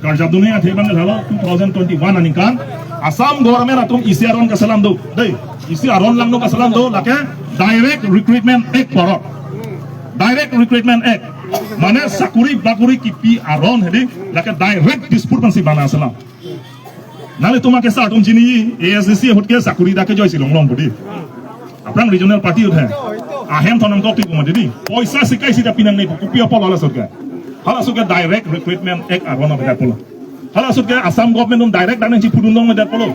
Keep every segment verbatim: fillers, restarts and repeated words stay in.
Karjap dun-e athe abang halo two thousand twenty-one aningkan Assam government atum isi aron kachelam do. Dei, isi aron langno kachelam do, lake Direct Recruitment Act pu aron. Direct Recruitment Act. Mane sakuri bakuri kipi aron hedi, lake direct dispute pensi bana chelam. Nanglitum akesar atum chini, A S D C ahut ke sakuri dak ke joisi longlong budi. Aphrang regional party ahut he. Ahem thon nangkok ti pu mati di. Poisa sikai sita pinangne pu, kopi apotlo hala ahut ke. Hala ahut ke Direct Recruitment Act aron avedet pulo. Hala ahut ke Assam government atum direct dak nangchipudun longvedet pulo.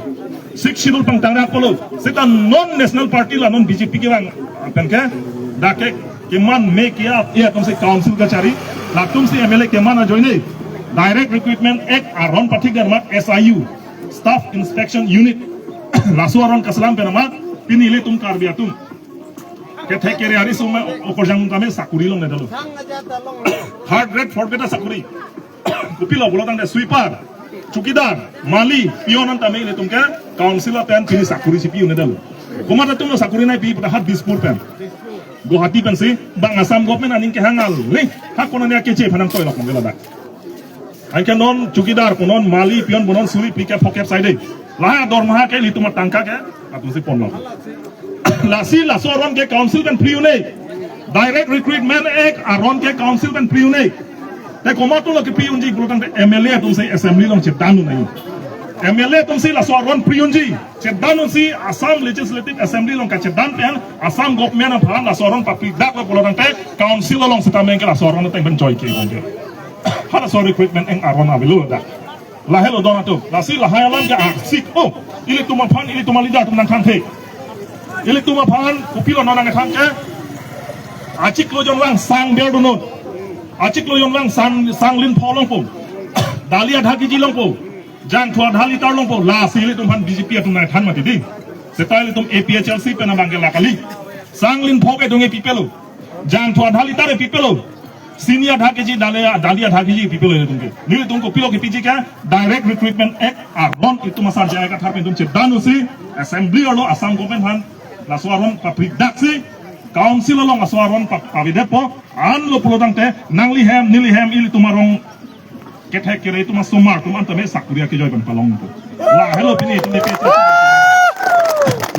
Sixth Schedule pangtangrak pulo. Seta non national party la non B J P kevang pen ke dak ke keman me kiya ya atumsi council kachari. Latumsi M L A keman ajoine Direct Recruitment Act aron pathik dan mat S I U, Staff Inspection Unit. Laso aron kachelam pen amat pini ilitum Karbi atum kethek kere ari suma okorjang tame sakuri longledetlo. Third grade, fourth grade sakuri. Kopilo pulo tangte sweeper, chowkidar, mali, peon an tame ilitum ke council pen pini sakuri si pi-unedetlo. Komat atumlo sakuri nangpi pu ta ha Dispur pen, Guwahati pensi bang Assam government aning kehang ale. Ha konane keche phanang toilok mongge ladak. Anke non chowkidar punon, mali, peon punon, suri phlikep phokep saide. Lahai dormaha ke ilitum atangka ke atumsi ponlo. Lasi laso aron ke council pen pri-un-e. Direct Recruitment Act aron ke council pen pri-un-e. Te komat atumlo kepi-unji pulo tangte M L A atumsi assembly along chedan un-e. M L A atumsi laso aron pri-unji. Chedan unsi Assam Legislative Assembly along kachedan pen Assam government aphan laso aron papri daklo pulo tangte council along seta mengke laso aron ateng pen joike bangke. Halaso recruitment eng aron avelo dak. Lahelo don atum. Lasi lahai alam ke arsik. Oh, ilitum aphan, ilitum aleader atum nangthan the. Ilitum aphan kopilo non nangthan ke. Achiklo jon vang sang ber dunnon. Achiklo jon vang sang, sang lin pho longpo. Dali adha kg longpo. Jangthu adha liter longpo. Lasi ilitum aphan B J P atum nangthan mati di. Seta ilitum A P H L C pen abangke la kali. Sang lin pho ke dung e pipelo. Jangthu adha liter e pipelo. Sini adha kg, dali, dali adha kg pipelo ilitum ke. Nelitum kopilo kepiji ke Direct Recruitment Act aron itum asar J I Kathar pen itum chedan unsi assembly arlo Assam government aphan laso aron papri daksi council along laso aron pa-, pavedetpo. Anlo pulo tangte nanglihem nelihem ilitum arong kethek kere itum asomar atum an tame sakuri akejoi pen palong itum. Lahelo pini itum A P H L C.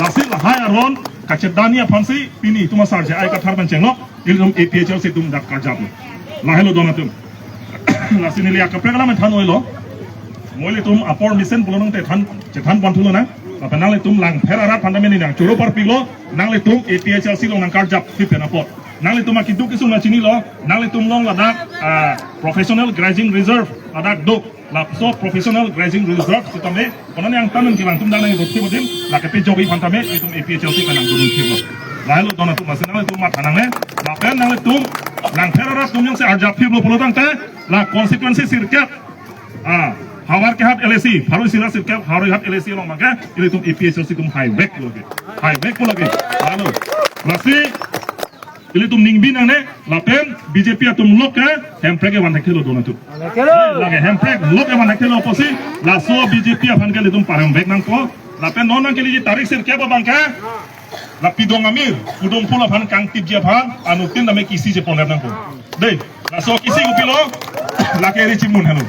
Lasi lahai aron kachedani aphansi pini itum asar J I Kathar pen chenglo ilitum A P H L C atum dak karjaplo. Lahelo don atum. Lasi neli akaprek alam than oilo. Mo ilitum apor mesen pulo nangte than chethan pon thulo na. Lapen nanglitum Langpher arat aphan tame neli nangchoro parpiklo. Nanglitum A P H L C along nangkarjap thip pen apot. Nanglitum akeduk kesung nangchinilo, nanglitum along ladak, ah, professional grazing reserve ladak do. Laso professional grazing reserve sitame konane angtan nangkelang atum dak nangduk thip adim, lake pe jogi aphan tame itum A P H L C pen nangduk thiplo. Lahelo don atum, lasi nanglitum matha nangne, lapen nanglitum Langpher arat atum jongsi arjap thiplo pulo tangte, la constituency sirkep, ah, Howraghat L A C, Pharoi Sira sirkep, Howraghat L A C along abangke ilitum A P H L C atum haiveklo ke. Haiveklo ke. Lahelo. Lasi ilitum ning bi nangne, lapen B J P atum lok ke hemprek evan thekthelo don atum. Lake hemprek lok evan thekthelo apotsi, laso B J P aphan ke ilitum parhemvek nangpo. Lapen non nangkeleji tarik sirkep abangke, la pidong amir, pudong pul aphan kangtipji aphan, anuttin tame kisi cheponrap nangpo. Dei, laso kisi kopilo, lake ri chimun helo.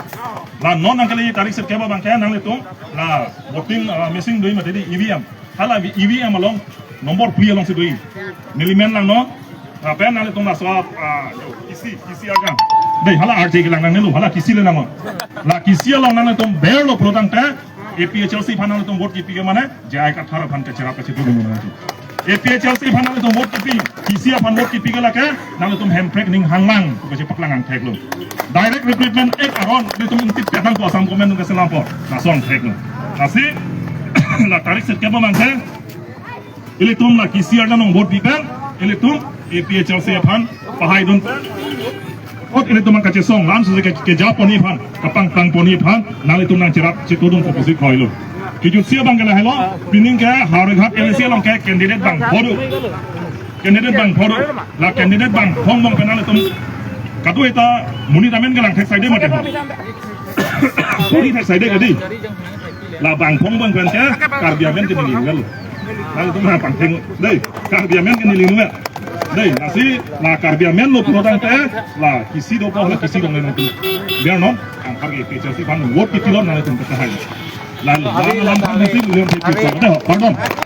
La non nangkeleji tarik sirkep abangke nanglitum, la voting, ah, machine do-i mati di E V M. Hala E V M along number phli alongsi do-i. Neli men langnon. Lapen nanglitum laso, ah, kisi, kisi arjang. Dei, hala arje kelang nangnelo, hala kisi le nangnon. La kisi along nanglitum berlo pulo tangte, A P H L C aphan nanglitum vote kipi ke mane, J I Kathar aphan kacherap kachetudun mane. A P H L C aphan nanglitum vote kipi, kisi aphan vote kipi ke lake, nanglitum hemprek ning hanglang, pu kachepaklang angtheklo. Direct Recruitment Act aron, ilitum ingtip petang ko Assam government nung kaselam apot, laso angtheklo. Lasi, la tarik sirkep abangke, ilitum la kisi arjang along vote bi pen, ilitum A P H L C aphan pahaidun pen. Ot ilitum kachesong, lam suse ke, keja ponji aphan, kapangplang ponji aphan, nanglitum nangcherap chetudun kopusi kroilo. Kejutsi abangke lahelo, pining ke Howraghat L A C along ke candidate bangpho do. Candidate bangpho do. La candidate bangpho angbong pen nanglitum kadokave ta monit amen kelang thek saide mati ho. Monit thek saide kadi. La bangpho angbong pen ke Karbi amen ke neli ninglo. Nanglitum ha pangtheng dei, Karbi amen ke neli ninglo. Dei, lasi la Karbi amen lo pulo tangte, la kisi dopo, la kisi dong le nangtum. Biar non, anparke APHLC aphan vote kitilon nangtum kethai. La la la la nangtum si belum kitilon. Dei, pardon.